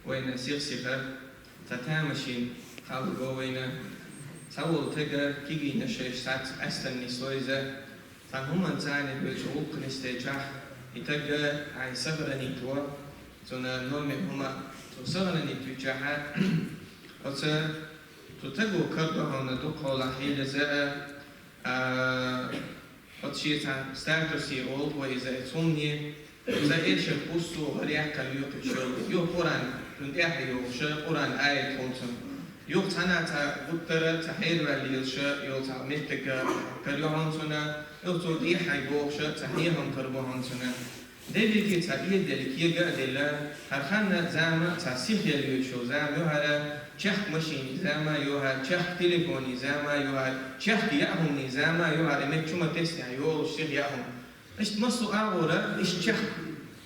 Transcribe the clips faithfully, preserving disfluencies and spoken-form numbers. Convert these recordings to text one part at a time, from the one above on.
Вайна сих-сиха цхьа тамашийна хьал го вайна. Цхьавола тага кегийнаш шоаш сац къаьстта нисло иза. Цхьан хӀуманца цхьана хьоьжу гӀуллакх нисдечахь, и таг хьай сохранить во, цуьнан номер хӀума цо сохранить вичахьа, оцу цу таго кара ду хьуна дукхахьолахь хьелаза а, а, оцу шен цхьа статусе олу вай иза, оцу хӀумане, сан эшар пуссо гӀар яккхар юкъа йолу. Юха Къуръан, цунна тӀаьхьа йогӀуша, Къуръан аят хуьлу цунна. Юха цхьана цхьа гуттара, цхьа хьерваьлла лелаша йолу цхьа меттиг кара ю хьуна цунна, юха цо тӀехьа бохуша, цхьа хьехам кара бу хьуна цунна. Дерриге цхьа эделла, кега а делла, хӀара ханна зама цхьа сихъяла йоьдуш йолу зама ю хӀара, чехка машинийн зама ю хӀара, чехка телефонийн зама ю хӀара, чехка яа хӀуманийн зама ю хӀара, и меттиг чу ма тесна йолуш сиха яа хӀума. Иштта массо а агӀора, иштта чехка,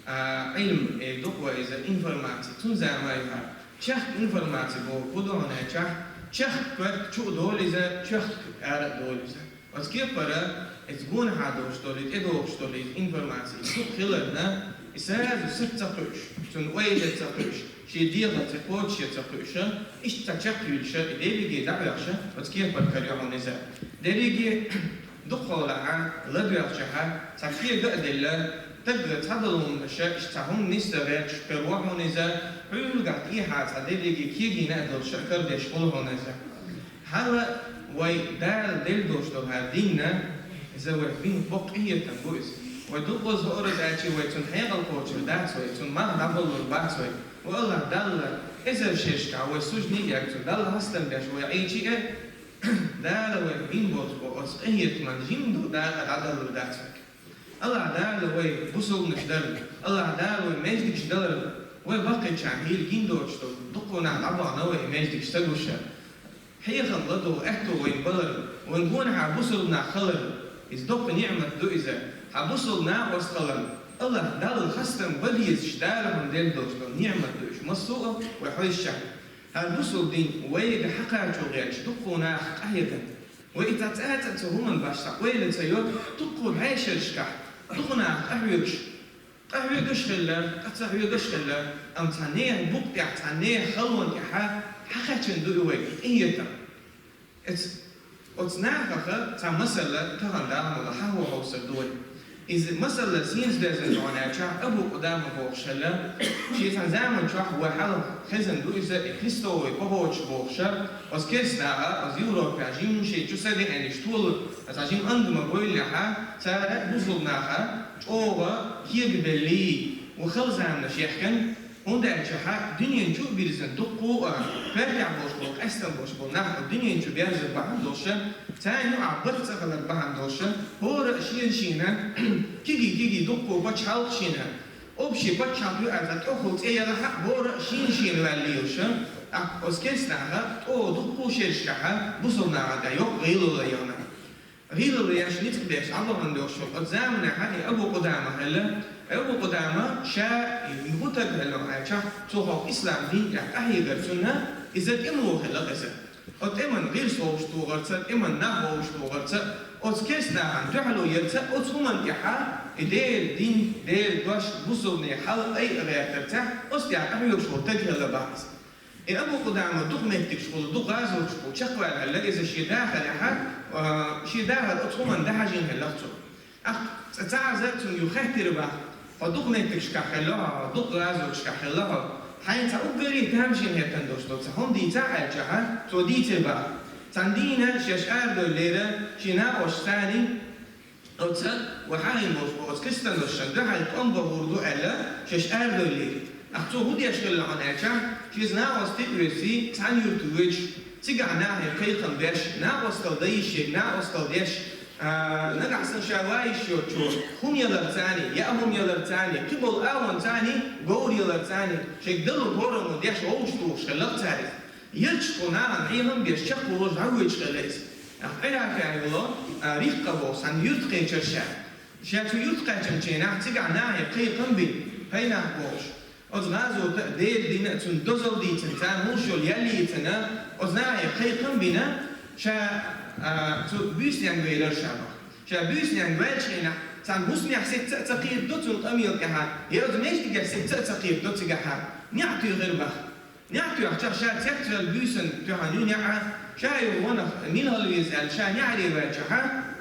а, Ӏилма, э, дукха иза информаци, цунна зама ю хӀара. Чехка информаци боху хӀун ду хьуна аьлчахь, чехка коьрта чу а долу иза, чехка ара а долу иза. Оцу кепара, иза гонахьа долуш долу, тӀедогӀуш долу иза информаци, иза дукха хиларна, и сразу саца ца кхуьуш, цунна ойла ца кхуьуш, шен дегӀаца кхочуш ца кхуьуша, иштта ца чекхйуьлуша, и дерриге дӀахьоьхуша, оцу кепара кара ю хьуна иза. Дерриге дукхахьолахьа, ладоьгӀчахьа, цхьа кега а делла, тагга цхьадолу хӀуманаша, иштта цхьа хӀума нисса гӀерташ кара ву хьуна иза, хьуьлгахь тӀехьа цхьа дерриге кегийна а долуша кара деш хуьлу хьуна иза. Хьала вай Дала делла долуш долу хӀара дин, иза вай бина боккха къинхетам бу иза. Вай дукхаза хӀораза аьлча вай цунна хьекъал кхочур дац вай, цунна мах дӀабаллур бац вай. Ва Аллах Далла, эзар шерашкахь вай суждане а ягга цунна, Далла хастам беш вай Ӏийча а, Дала вай бина болчу бо оцу къинхетаман жимма ду дакъа дӀадаллур дац вай. Аллах Дала вай бусулбанаш дар, Аллах Дала вай маьждигаш далар, вай баккхийчарна хӀийла гина доцуш долу дуккха нах дӀабахана вай маьждигаш ца гуша. Хьехам ладогӀа аьтто вайна балар, вайн гонахьа бусулба нах халар, иза доккха ниӀмат ду иза. Хьан бусулба накъост халар, Аллах Далла хастам бан дезаш Дала хьуна делла долуш долу ниӀмат ду уьш массо а вай хьоьжучохь. ХӀара бусулба дин вайга хьакхачо гӀерташ дуккха нах къахьегна. Вай и цхьа цкъа а цу хӀуманан башха ойла ца йо, дуккха бӀешерашкахь, дукха нах къахьоьгуш, къахьоьгуш хилла, къа ца хьоьгуш хилла, амма цхьа нехан букъа тӀехь, цхьа нехан халонна тӀехьа хьакхаьчна ду и вайга къинхетам. Эц-, оцу нахаха цхьа масала тахана Дала мукъ лахь хьахьовсур ду вай. Иза масала сенца доьзна ду хьуна аьлчахь, Абу Къудама бохуш хилла, шен цхьана заман чохь вай хьалха хезна ду иза, и крестовый поход бохуша, оцу керстанаха, оцу Европехь жимма шайн чу са деанаш толу, цхьа жимма андама бевллехьа, цара бусулба наха чӀогӀа кегабеллий, ва хала заманаш яхкина, хӀунда аьлча хьан дуьнен чу а бирзина дуккха а, коьртехь болуш болу, къаьстина болуш болу нах а дуьнен чу берзар бахьана долуша, царна юкъахь барт ца хилар бахьана долуша, хӀора а шена-шена кегий-кегий дуккха пачхьалкх шена, общий пачхьалкх юкъара цхьа тӀехула цӀе ялахь а, хӀора а шена-шена ваьлла лелаша, тӀаккха оцу керстанаха тӀо дуккха шерашкахьа бусулба нахана тӀе йоккха гӀийла лайна. ГӀийла еш, ницкъ беш, Ӏабахана йолуш йолу оцу заманахьа и Абу Къудама хилла. Абу Къудама ша и хӀун таг хилла аьлчахь, цо хьо ислам дин тӀехь къахьегар цунна, иза тӀемало хилла иза. Оцу тӀеман гӀирс вовшахтохарца, тӀеман нах вовшахтохарца, оцу керстанахана дуьхьало ярца, оцу хӀуманна тӀехьа и Делан дин, Делан дош, бусулбанийн хьал айа гӀертарца, оцу тӀехь къахьоьгуш волу таг хилла бах иза. И Абу Къудама дукха меттигашкахула, дукха гӀазоташкахула чекхваьлла хилла, иза шен дахарехьа, а, шен дахар оцу хӀуманна дӀахьажийна хилла цо. ТӀаккха цкъа цхьа Ӏаза цунна юха хаьттира бах: «Хьо дукха меттигашкахь хилла хьо, хьо дукха гӀазоташкахь хилла хьо. Хьайна цхьа уггаре тамашийна хӀоьттина долуш долу цхьа хӀума дийцахьа?» аьлчахьа, цо дийцира бах. Цхьана дийнахь шаьш арадевллера шен накъосташца цхьаьна, оцу вай хьахийна болуш болу оцу кхистанашна дуьхьал тӀом бан гӀур ду аьлла, шаьш арадевллера. ТӀаккха цо хӀун деш хилла хьуна аьлча, шен накъостий а оьций, цхьана юьрта воьдуш, цигахь нахе кхайкхам беш, накъостал дан йиш ерг накъостал деш, а, нагахь санна ша ван йиш йоцучо хӀума яларца цхьаьна, яа хӀума яларца цхьаьна, кхин болу агӀонца цхьаьна, говр яларца цхьаьна, шега далу гӀораммо деш вовшахтухуш хилла цара иза. Ярташкахула нахана хьехам беш чекхволуш дӀавоьдуш хилла иза. ТӀаккха Ӏиракъехь йолу, а, Риккъа боху цхьана юьрта кхечира ша. Ша цу юьрта кхаьчначу хенахь цигахь нахе кхайкхам бина, хӀай нах бохуш. Оцу гӀазота а, Делан дина а, цунна дозалла дийцина, царна хӀун йолу ял йийцина, оцу нахе кхайкхам бина, ша, а, цу буьйсаненга велира ша бах. Ша буьйсаненга ваьллачу хенахь, цхьана хӀусамехь сицца а ца кхетадо цунна къамел тӀехьа, я оцу маьждигехь сицца а ца кхетадо цигахьа. НеӀ туьйхира бах. НеӀ тоьхча ша цецваьлла буьйсанна тоьхна ю неӀ, ша юха ванах мила хила веза аьлла, ша неӀаре ваьлча,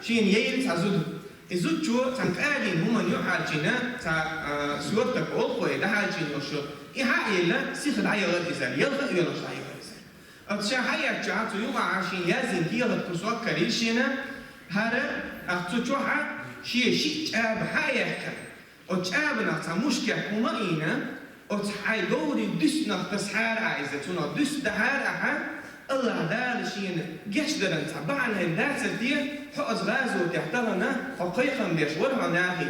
шена яйра цхьа зуда. И зудчо цхьан кӀадийна хӀуманна юхьарчийна цхьа, а, сёртак олхой дӀахьарчийна йолуш ю. И хьа а елла, сиха дӀаяхара иза, ялха а йоьлхуш дӀаяхара иза. Оцу ша хьаэцча, цу юкъахь шена яздина кехат кусок карийра шена, хӀара, а, цу чохь шен шиъ чӀаба хьа а яьккхина. Оцу чӀабанах цхьа мушкех хӀума а йина, оцу хьайн говрийн дуьстнах тасахьара ахь иза, цунах дуьст дахьара ахьа, АллахӀ Дала шена гечдаран цхьа бахьана хир дацара те, хьо оцу гӀазотехь тахана, хьо кхайкхам беш вара хьо нахе.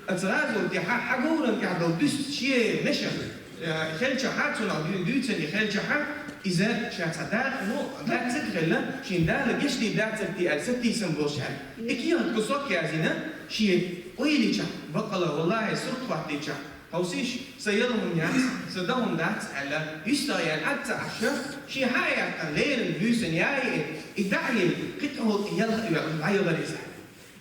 Оцу гӀазотехь хьан говран тӀехь долу дуьст шен мешах, э, хелчахьа, цунах дуьйна дуьйцург хелчахьа, иза ша цхьа дакъа, ну, дацарг хилла, шен Дала гечдийр дацара те аьлла, сатийсам болуш аьлла. И кехат кусок яздина, шен ойла йича, баккъала, валлахӀи, сурт хӀоттийча, хьовсийша, сан яла хӀума яц, сан дан хӀума дац аьлла, юьстах яьлла Ӏад ца Ӏаш, шен хьа а яьккхина, леррина буьйсанна яйа, и дӀа а елла, кхин тӀехула и ялха а йоьлхуш дӀаяхара иза.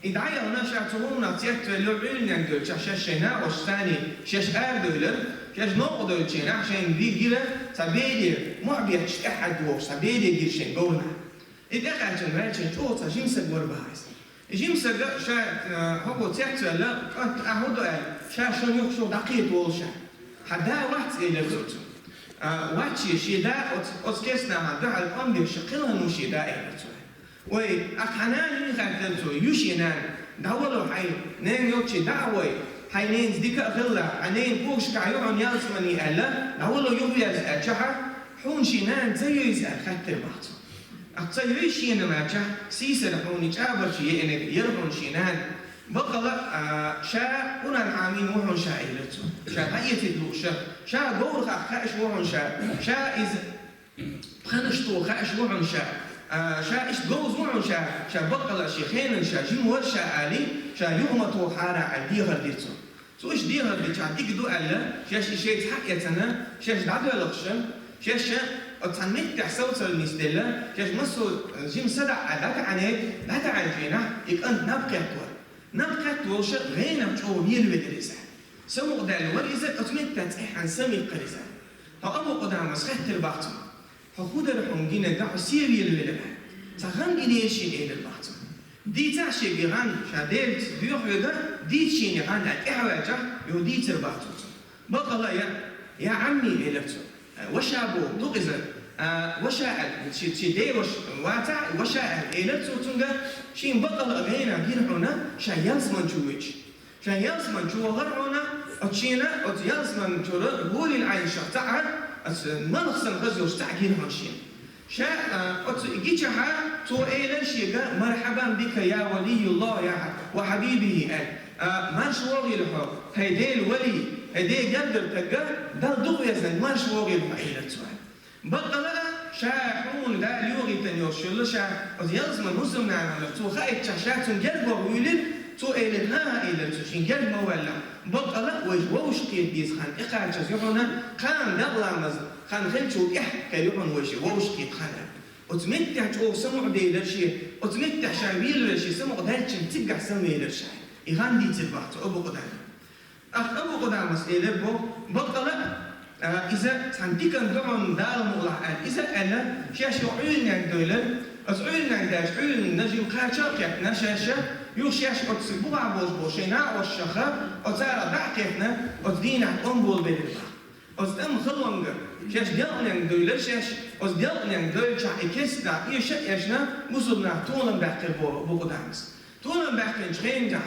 И дӀаяхана ша цу хӀуманах цецваьлла Ӏуьйранненга йолчохь шаьш шайн накъосташца, шаьш арадевлира, шаьш новкъа девллачу хенахь шайна ди-, гира цхьа беде, мохь бетташ тӀаьхьа дохуш цхьа беде гира шайн говрана. И тӀекхаьчна ваьлча чӀогӀа цхьа жима саг вара бахьа иза. И жима сага ша, а, хӀокхо цецваьлла, кӀант, ахь хӀун до аьлла, ша шуна юххе дӀакхета волу ша. Хьан да вац, элира цо цунна. А, вац шен, шен да оцу, оцу кеснахьан дуьхьал тӀом беш, кхин хӀун ву шен да, элира цо. Вай, ахь хьан нана юй хаьттира цо, ю шен нана, дӀавало хьайн ненан йолчу дӀа а вай, хьайн ненца дика а хилла, хьан ненан когашкахь ю хьуна ялсамани аьлла, дӀавало юхаверза аьлчахьа, хьуна шен нана ца юй иза аьлла хаьттира бах цо. Ахь ца юй шена мачахь, сийсара хьуна чӀабарчу еаниг яра хьуна шен нана. Баккъала, а, ша Къуръан Ӏамийна ву хьуна ша, элира цо. Ша дӀаэцийта лууш, ша говрах хаьаш ву хьуна ша, ша иза пханаш тоха хаьаш ву хьуна ша, а, ша иштта говза ву хьуна ша, ша баккъала шен хенан ша жима вара ша алий, ша юха ма тохахьара аьлла дехар дира цо. Цо иштта дехар дичахь дика ду аьлла, шаьш и шайца хьа а эцна, шаьш дӀадоьлхуш, шаьш оцу цхьана меттехь совцар нисделла, шаьш массо а жима садаӀа дӀатаӀанера, дӀатаӀанчу хенахь и кӀант наб кхетта вара. Наб кхетта волуш гӀенах чӀогӀа велавелира иза. Самукъадаьлла вара иза, оцу меттехь цӀеххьана самукъара иза. Хьо Абу Къудамас хаьттира бах цунна. Хьо хӀун дара хьуна гинарг, хьо сен велавелира? Цхьа гӀан гинера шена, элира бах цо. Дийцахь шега и гӀан, ша Делаца доьху хьоьга, дийца шена и гӀан аьлла, тӀаьхьаваьлчахь, юха дийцира бах цо цунна. Баккъала я, я Ӏамми, элира цо. Ваша боху, ду-кх иза, а, ваша аьлла, ши, ши ден ваша вацахь, ваша аьлла, элира цо цуьнга, шена баккъала а гӀенах гира хьуна, ша ялсамани чу воьдуш. Ша ялсамани чу вахара хьуна, оцу шена, оцу ялсамани чуьра гӀолил Ӏайнашах цхьаъ, оцу малх санна хаза йолуш цхьаъ гира хьуна шена. Ша, а, оцу гичахьа, цо элира шега: «Мархьабан бика, я валиюллахӀ, я хьа-, ва хьабибихӀи», аьлла. А, марша вогӀийла хьо, хӀай Делан вали, хӀай Делан гергара стаг, Далла дукха везнарг, марша вогӀийла хьо, элира цо. Баккъала а, ша хьуна Дала йогӀийтина йолуш йолу ша, оцу ялсамани хӀусамнана хилар цо хаийтчахь, ша цунна герга ваха вуьйлира, цо элира: «ХӀан-хӀа», элира цо, шена герга ма ваьллахь. Баккъала а вайша вовшах кхета деза хан тӀекхачаза ю хьуна, кхана дакъа ламаз, хан хилчул тӀаьхьа кхел ю хьуна вайша вовшах кхета хан. Оцу меттехь чӀогӀа самукъаделира шен, оцу меттехь ша велавелира шен, самукъадаьллачун циггахь самавелира ша. И гӀан дийцира бах цо Абу Къудамас. Ахь Абу Къудамас элира боху, баккъала а, иза цхьана диканна ду хьуна Дала мукъалахь аьлла, иза а аьлла, шаьш юха Ӏуьйранненга девлира, оцу Ӏуьйранненга даьлча, Ӏуьйранна жима кхача а кхеттина шаьш, юха шаьш оцу бухахь болуш болу шайн накъосташха, оцара дӀа а кхеттина, оцу дийнахь тӀом болабелира бах. Оцу тӀаман халонга, шаьш делкъаненга девлира шаьш, оцу делкъаненга девлчахь и керста нах эша а эшна, бусулба нах толам баьккхира боху Абу Къудамас. Толам баьккхинчу хенахь,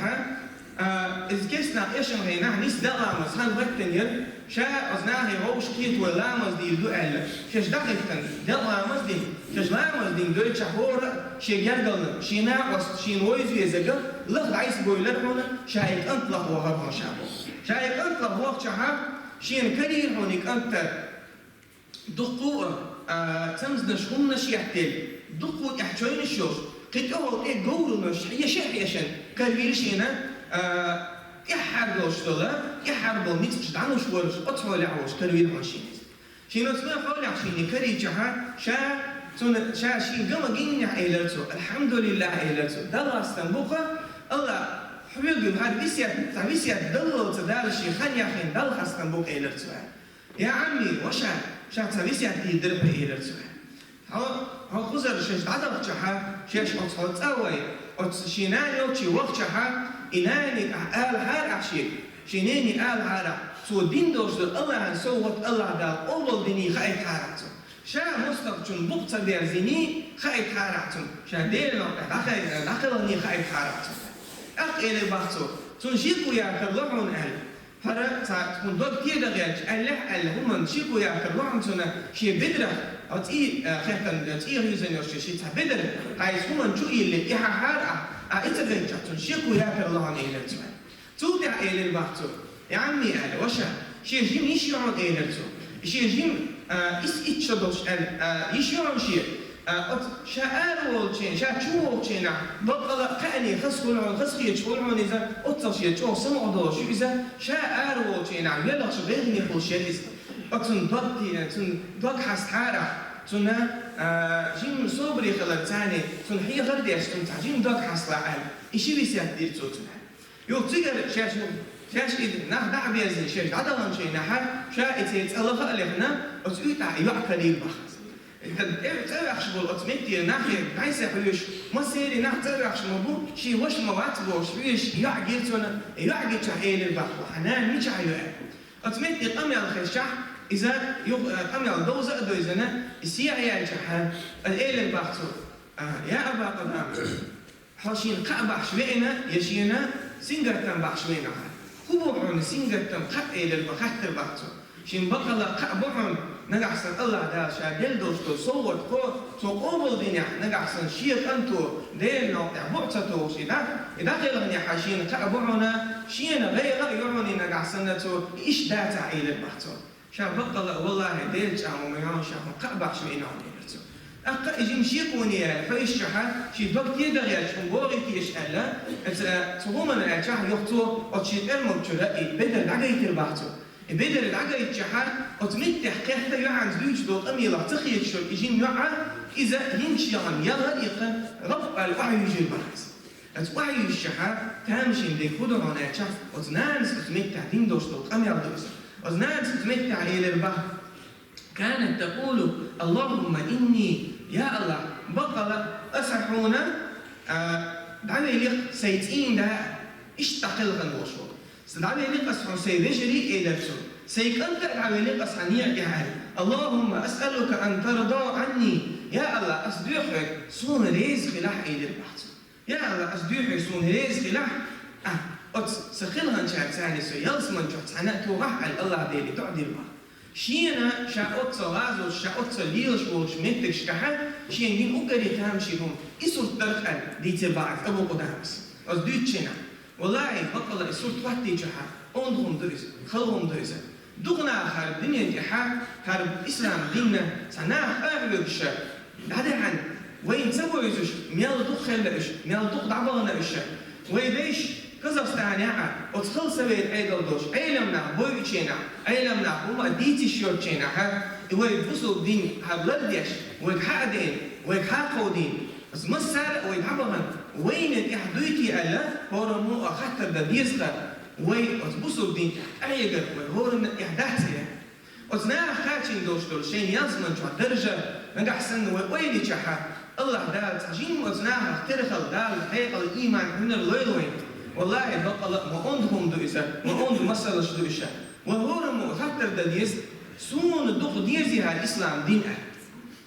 а, иза керста нах эшна хенахь, нисса делкъа ламаз хан хӀоьттина яра, ша оцу нахе вовшах кхета вай ламаз дийр ду аьлла, шаьш дӀахӀиттина, делкъа ламаз дина, шаьш ламаз дина девлчахь хӀора а шен гергална, шен накъост, шена вовза везарг лаха дӀасабевлира хьуна, ша и кӀант лаха вахара хьуна ша боху. Ша и кӀант лаха вахчахьа, шена карийра хьуна и кӀант дуккха а, а, цамзанаш, хӀуманаш еттелла, дуккха а тӀехь чойнаш йолуш, кхин тӀехула тӀе говраллаш, хьеша а хьешна, каравелира шена, а, тӀаьххьара долуш долу, тӀаьххьара болу ницкъаш дӀалуш волуш, оцу хьолехь волуш каравелира хьуна шена иза. Шена оцу хьолехь шена карийчахьа, ша цунна, ша шена ган ма гиннехь, элира цо, «АлхьамдулиллахӀ», элира цо, Далла хастам бу-кх, Алла, хьоьга хӀара весет, цхьа весет даллалца Дала шен хан яхйина, Далла хастам бу-кх, элира цо. Я Ӏамми, ваша, Ша цхьа весет дийр дара хьо, элира цо. Хьо, хьо кхузара шаьш дӀадахчахьа, шаьш оцу хьо цӀа вай, оцу шен нана йолчу вахчахьа, и наниг ахь алахьара ахь шега, шен нене алахьара, цо дина долуш долу Аллахьан совгӀат Аллахь Дала къобал диний хаийтахьара цунна. Ша мостагӀчун букъ ца берзиний хаийтахьара цунна. Ша Делан новкъа дӀахайна, дӀакхелхиний хаийтахьара цунна. ТӀаккха элира бах цо, цунна шеко яхар ло хьуна аьлла. ХӀара цхьа хӀун дог тедагӀелча, аьллехь аьлла, хӀуманна шеко яхар ло хьуна цунна шен бедарах, а, цӀий, а, хеттан, а, цӀий хьуьйзан йолуш шен цхьа бедар, хьайса хӀуманна чу йиллина, и хьахьара ахь, а, и ца гайтчахь цунна шеко яхар ло хьуна, элира цо. Цул тӀаьхьа элира бах цо, я Ӏамми, аьлла, ваша, шен жима йиш ю хьуна, элира цо. Шен жима, а, ис итт шо долуш аьлла, а, йиш ю хьуна шен. А, оцу ша ара волчу, ша чу волчу хенахь, баккъала а кхаъний хаза хуьлу хьуна, хазахеташ хуьлу хьуна иза, оццул шен чӀогӀа самукъадолуш ю иза, ша ара волчу хенахь, велахь шу гӀайгӀане хуьлуш яра иза. Оцунна дог ти-, цунна дог хьастахьара, цунна, а, жима собаре хилар царний, цунна хьехар а деш, цунна цхьа жима дог хьасталахь аьлла, и ши весет дира цо цунна. Юха цигара шаьш, шаьш и нах дӀа а безна, шаьш дӀадаханчу хенахьа, ша и церан цӀа лаха а лехна, оцу уьйтӀахь йоӀ карийра бах. ТӀе-, цӀа ваьхьаш болу оцу меттера нахе дӀасехь хьоьжуш, массеран нах цӀа ваьхьаш ма бу, шен ваша ма вац бохуш, хьоьжуш йоӀ гира цунна, йоӀ гичахь элира бах, хьан нана мичахь ю аьлла. Оцу метте къамел хезчахь, иза юха, э, къамел довза а довзана, и сехьа яьлчахьа, элира бах цо, а, я Аба Къудама, хьо шена кхаъ бахьаш веана, я шена сингаттам бахьаш веана хьа? ХӀун бу хьуна сингаттам, кхаъ, элира бах, хаттар бах цо. Шен баккъала а кхаъ бу хьуна, нагахь санна Аллахь Дала ша делла долуш долу совгӀат кхо, цо къобал динехь, нагахь санна шен кӀанто Делан новкъа тӀехь буьйцу ца тухуш и дӀа, и дӀакхелхинехь шена кхаъ бу хьуна, шена гӀайгӀа а ю хьуна и нагахь санна цо, и иштта дацахь, элира бах цо. Ша баккъала а, валлахӀи, Делан чӀагӀо ма яхьа, ша хьуна кхаъ бахьаш веана хьуна, элира цо. ТӀаккха и жима шеко яьлла, хьо иштта хьа, шен дог тедагӀелча хӀума бохуьйтийша аьлла, аса цу хӀуманна аьлчахь, юха цо оцу шен тӀермаг чуьра и бедар дӀагайтира бах цо. И бедар дӀагайтчахьа, оцу меттехь кхетта юьхьанца дуьйцуш долу къамелах ца хеташ йолу и жима йоӀ, иза йинчу яхана ял а иккха, гӀап аьлла охьаюьйжира бах иза. Аса охьаюьйшучахьа, тамашийна дерг хӀун ду хьуна аьлча, оцу нанас оцу меттехь дина долуш долу къамел ду иза. Оцу нанас оцу меттехь элира бах: «Канат такъулу: Аллахумма инни, я Аллахь, баккъала аса хьуна, а, дӀавели-кх сайн цӀийнда а», иштта дӀакхелхина волуш волу. «Аса дӀавели-кх аса хьуна сайн вежарий а», элира цо. «Сайн кӀант а дӀавели-кх аса хьан некъа тӀехь», аьлла. «Аллахумма асъалука ан тарда анни, я Аллахь, аса дуьйху хьоьга, суна реза хилахь», элира бах цо. «Я Аллахь, аса дуьйху хьоьга, суна реза хилахь, а, оцу сан хелхинчаьрца цхьаьна со ялсамани чохь цхьаьна а тухахь», аьлла, Аллахь Деле дуӀа дира бах. Шена ша оццул гӀазош, ша оццул лелаш волчу меттигашкахьа, шена гина уггаре тамашийна хӀума и сурт дара аьлла, дийцира бах Абу Къудамас. Аса дуьйцучу хенахь, валлахӀи, баккъала и сурт хӀоттийчахьа, онда хӀума ду иза, хала хӀума ду иза. Дукха наха хӀара динан тӀехьа, хӀара ислам динна цхьа наха къахьоьгуш, дӀадаьхьна, вайна ца бевзаш, мел дукха хилла уьш, мел дукха дӀабахана уьш. Вай вешан Казахстанехь а, оцу хала совет Ӏедал долуш, Ӏелам нах бойучу хенахь, Ӏелам нах хӀума а дийцаш йоцучу хенахь, и вай бусулба дин хӀара лардеш, вайга хьа а деана, вайга хьа а кховдийна, аса массара а вай дӀабахана, вайна тӀехь дуьйций аьлла, хӀораммо а хаттар дан деза хӀара. Вай оцу бусулба дин тӀехь къахьегар вай хӀоранна тӀехь дац аьлла. Оцу наха кхачийна долуш долу шайн ялсамани чохь даржа, нагахь санна вай ойла йичахьа, Аллахь Дала цхьа жимма оцу нахах тера хила Дала хьекъал, ийман, хьуьнар лойла вайна. ВаллахӀи, баккъала а ма онда хӀума ду иза, ма онда масалаш ду иша. Вай хӀораммо а хаттар дан деза, суна дукха дезий хӀара ислам дин а?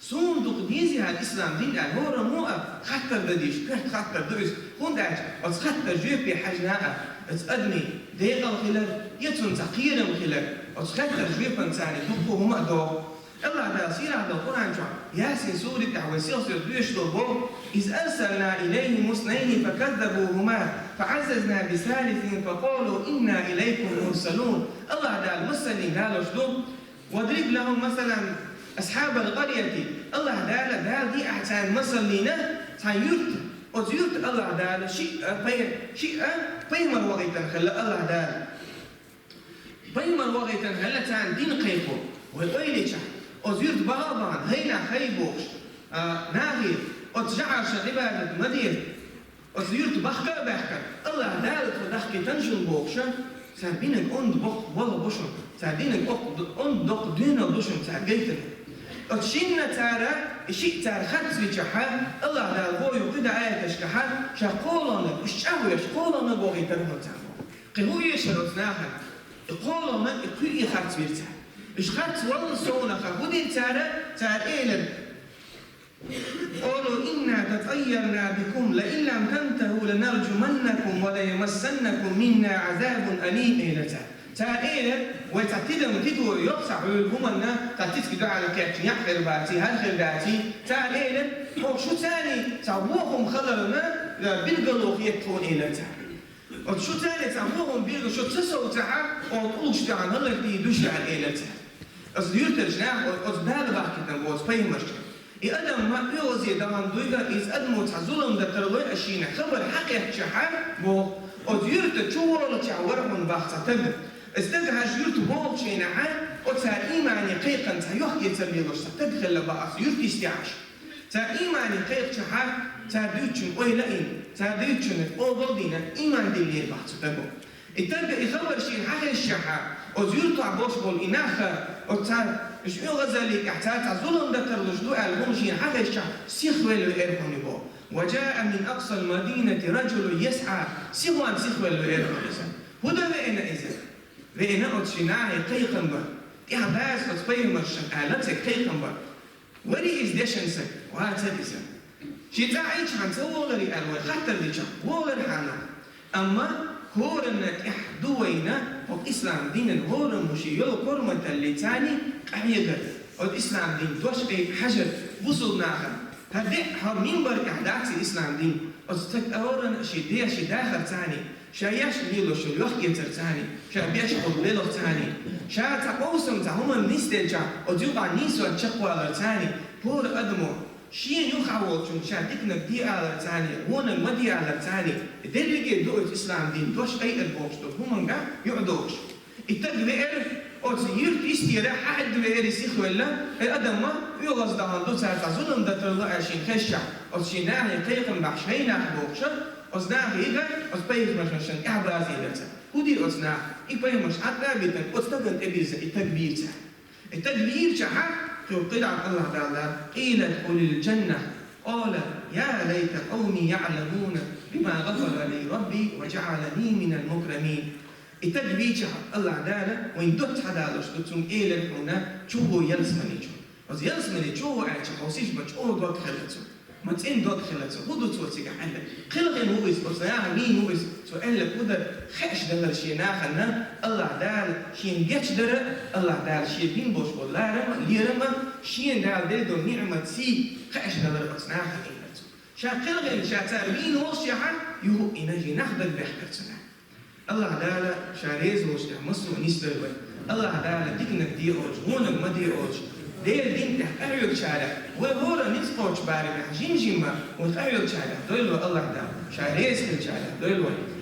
Суна дукха дезий хӀара ислам дин аьлла, хӀораммо а хаттар дан дезаш, коьрта хаттар ду иза, хӀунда аьлча оцу хаттаран жоьпе хьаьжна а, оцу адамийн декъал хилар, я цунна цхьа кхерам хилар, оцу хаттаран жоьпан царна дуккха хӀума а догӀу. Аллахь Дала сийлахь долу Къуръан чохь, Ясин сура тӀехь вай сел-сел доьшуш долу боху: «Из арсална илайхим иснайни факаззабухума фаӀаззазна бисалисин факъалу инна илайкум мурсалун». Аллахь Дала масаллин далош ду, «Вадриб лахум масалан асхьабал къарияти». Аллахь Дала, Дала де ахь царна масаллина цхьа юрт. Оцу юрта Аллахь Дала шиъ а пай-, шиъ а пайхамар вахийтина хилла Аллахь Дала. Пайхамар вахийтина хилла царна дин кхайкхо. Вай ойла йичахь, оцу юрта баха а бахана, хӀай нах, хӀай бохуш, а, нахе, оцу жӀарашна Ӏибадат ма де. Оцу юрта бахка а баьхкина, Аллахь Дала тхо дахкийтина шуна бохуша, цара бинарг онда боккха болх бу шуна. Цара динан кӀоккха ду-, он доккха дуьнал ду шуна цара гайтина. Оцу шинна цара, и шиъ цара харц вичахьа, Аллах Дала боху кхидӀа аяташкахьа, ша кхолана, уьш чӀагӀвеш, кхолана бохуьйтара хӀун цара. Кхин хӀун эшара оцу нахана? И кхолана, и кхуьй, и харц вира цара. Уьш харц валла совнаха хӀун дира цара? Цара элира: قالوا إنا تطيرنا بكم لئن لم تنتهوا لنرجمنكم وليمسنكم منا عذاب أليم, элира цара. Цара элира: вай цхьа тидам тидо йоккха цхьа хьуьлу хӀуманна, цхьа тицкий дуьхьал кхеччина якъ хир баций, хӀара хир даций. Цара элира: хьо шу царний цхьа вон хӀума хиларна, билгало хета тхуна, элира цара. Оцу шу царний цхьа вон хӀума билгало шу ца совцахьа, оцу тӀулгаш тӀехь хӀаллакдийр ду шу аьлла, элира цара. Оцу юьртарчу наха, оцу Дала бахкийтина боцу пайхамаршка. И адам ма оьгӀазе дахана дуй, иза адамо цхьа зулам дан тарлой, аш шена хабар хьакхеттачахьа, боху, оцу юьрта чу волучохь вара хьуна бах цхьа таг. И стаг хьажа юьрта вогӀучу хенахьа, оцара иймане кхайкхина цхьа йохк-эцар лелош цхьа таг хилла бах оцу юьрта йистехь. Цара иймане кхайкхачахьа, цара дуьйцучун ойла а йина, цара дуьйцучун къобал а дина, ийман диллира бах цу таго. И таг и хабар шена хьахезчахьа, оцу юьртахь болуш болу и нах, оцу цара, уьш оьгӀазаллин тӀехь цара цхьа зулам дан тарлуш ду аьлла хӀума шена хьахезчахь, сихвелла веара хьуна боху. وجاء من أقصى المدينة رجل يسعى, сихонца сихвелла веара хьуна иза. ХӀун дан веана иза? Веана оцу шен нахе кхайкхам бар. ТӀехь баьза оцу пайхамаршна аьлла цига кхайкхам бар. Варий иза дешна саг? Вацара иза. Шен цӀа Ӏийчахьана ца воларий аьлла вай хаттар дичахь, волара хьанна. Амма хӀоранна тӀехь ду вайна хӀокху ислам динан хӀораммо шен йолу корматаллица къахьегар, оцу ислам дин дош айа хьажар, бусулба нахана. ХӀара деа хӀара минбар тӀехь дац и ислам дин. Оцу стага хӀоранна шен ден шен дахарца, ша еш лелош йолу йохк-эцарца, ша беш болу белхаца, ша цхьа къовсам цхьа хӀуманна нисделчахь, оцу юкъахь нийсонца чекхваларца, хӀора адамо шена юххехь волчунна ша диканиг де аларца, вониг ма де аларца, дерриге а ду оцу ислам дин дош айар бохуш долу хӀуманга юкъадогӀуш. И таг веара, оцу юьрта йистера хьахьедда веара и сихвелла, и адам ма оьгӀаздахана ду, цара цхьа зулам дан тарло аьлла шена хезчахь, оцу шен нахе кхайкхам бахьаш хӀай нах бохуша, оцу наха йигара, оцу пайхамаршна тӀехь базийна цара. ХӀун дира оцу наха? И пайхамарш Ӏад а битина, оцу стагана тӀебирзина и таг вийра цара. И таг вийрчахьа, кху кхидӀа Аллах Дала: قيل ادخل الجنة قال يا ليت قومي يعلمون بما غفر لي ربي وجعلني من المكرمين. И таг вийчахьа, Аллах Дала вайн доцца хьадалош ду, цунга элира хьуна: чу гӀо ялсамани чу. Оцу ялсамани чу гӀо аьлча, хьовсийша, ма чӀогӀа дог хилла цунна. Ма цӀена дог хилла цунна. ХӀун ду цо цигахь аьлла? Кхелхина ву иза, оцу наха вийна ву иза. Цо аьлла хӀун дара? Хууш далара шен нахана, Аллах Дала шена гечдара, Аллах Дала шен бина болуш болу ларам а, лерам а, шена Дала делла долу ниӀмат, сий хууш далара оцу нахана, элира цо. Ша кхелхина, ша цара вийна волушехь, юха а йина, шен нах дагабаьхкира цунна. Аллах Дала ша реза волуш тӀехь массо а нисдойла вай. Аллах Дала диканиг де олуш, вониг ма де олуш, Делан дин тӀехь къахьоьгучарех, вай хӀора ницкъ кхочу барамехь жим-жимма вай къахьоьгучарех дойла вай Аллах Дала, ша реза хилчарех дойла вай.